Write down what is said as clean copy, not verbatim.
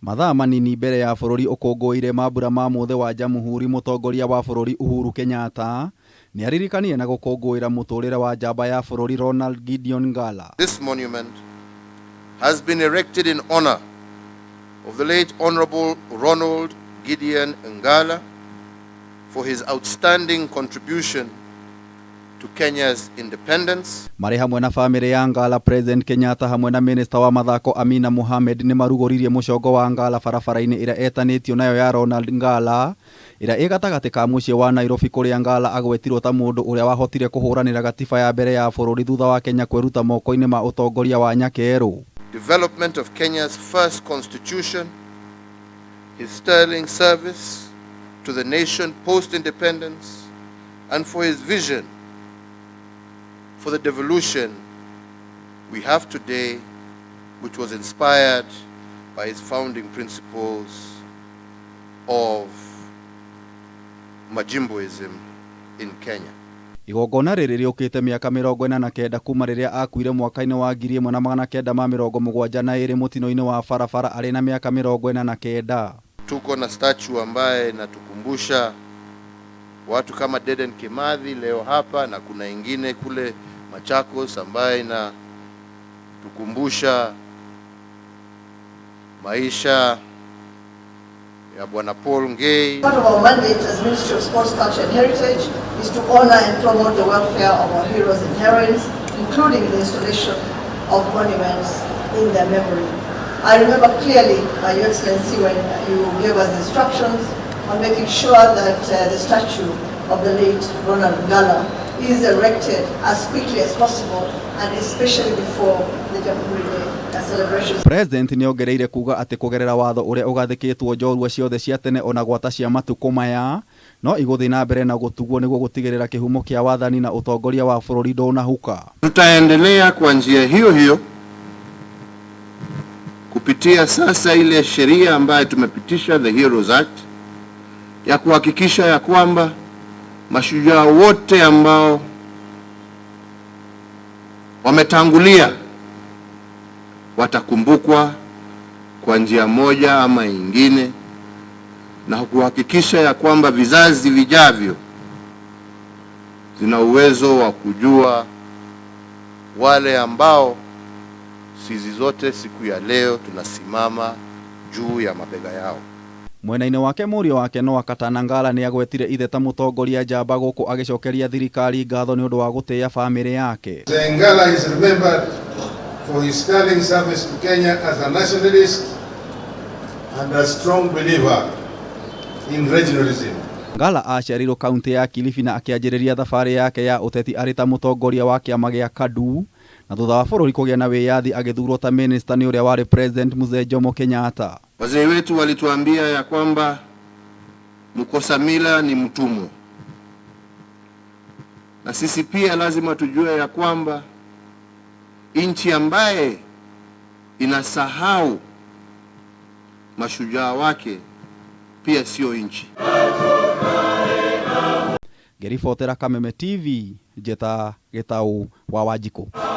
Mathaa manini mbere ya bũrũri ũkũngũĩire mambura ma mũthĩ wa Jamhuri mũtongoria wa bũrũri Uhuru Kenyatta nĩaririkanire na gũkũngũĩra mũtũrĩre wa njamba ya bũrũri Ronald Gideon Ngala. This monument has been erected in honor of the late Honorable Ronald Gideon Ngala for his outstanding contribution to Kenya's independence. Marĩ hamwe na bamĩrĩ ya Ngala, President Kenyatta hamwe na Minista wa mathako Amina Mohamed nĩmarugũririe mũcongo wa Ngala barabara-inĩ ĩrĩa ĩtanĩtio nayo ya Ronald Ngala ĩrĩa ĩ gatagatĩ ka mũciĩ wa Nairobi kũrĩa Ngala agwetirwo ta mũndũ ũrĩa wahotire kũhũranĩra gatiba ya mbere ya bũrũri thutha wa Kenya kwĩruta moko-inĩ ma ũtongoria wa Nyakerũ. Development of Kenya's first constitution, his sterling service to the nation post-independence, and for his vision for the devolution we have today, which was inspired by his founding principles of Majimboism in Kenya. Igongona rĩrĩ rĩũkĩte mĩaka 49 kuma rĩrĩa akuire mwaka-inĩ wa 1972 mũtino-inĩ wa barabara arĩ na mĩaka 49. Tuko na statue ambaye inatukumbusha watu kama Dedan Kimathi leo hapa, na kuna ingine kule Machakos ambaye inatukumbusha maisha ya Bwana Paul Ngei. Part of our mandate as Ministry of Sports, Culture and Heritage is to honor and promote the welfare of our heroes and heroines, including the installation of monuments in their memory. I remember clearly, Your Excellency, when you gave us instructions on making sure that the statue of the late Ronald Ngala is erected as quickly as possible and especially before the Jamhuri Day celebrations. President nĩongereire kuga atĩ kũgerera watho ũrĩa ũgathĩkĩtwo njorua ciothe cia tene ona gwata cia matukũ maya no igũthiĩ na mbere na gũtugwo nĩguo gũtigĩrĩra kĩhumo kĩa wathani na ũtongoria wa bũrũri ndũnahuka. Tutaendelea kwa njia hiyo hiyo kupitia sasa ile sheria ambayo tumepitisha, the Heroes Act, ya kuhakikisha ya kwamba mashujaa wote ambao wametangulia watakumbukwa kwa njia moja ama nyingine, na kuhakikisha ya kwamba vizazi vijavyo zina uwezo wa kujua wale ambao sisi zote siku ya leo tunasimama juu ya mabega yao. Mwena-inĩ wake mũriũ wake Noah Katana Ngala nĩagwetire ithe ta mũtongoria njamba gũkũ agĩcokeria thirikari ngatho nĩ ũndũ wa gũtĩĩa bamĩrĩ yake. Ngala is remembered for his sterling service to Kenya as a nationalist and a strong believer in regionalism. Ngala aciarirwo kaunti ya Kilifi na akĩanjĩrĩria thabarĩ yake ya ũteti arĩ ta mũtongoria wa kĩama gĩa KADU na thutha wa bũrũri kũgĩa na wĩyathi agĩthurwo ta minista nĩ ũrĩa warĩ President Mzee Jomo Kenyatta. Wazee wetu walituambia ya kwamba mkosa mila ni mtumwa, na sisi pia lazima tujue ya kwamba nchi ambaye inasahau mashujaa wake pia sio nchi. Ngĩribotera Kameme TV, njĩta Gĩtaũ wa Wanjikũ.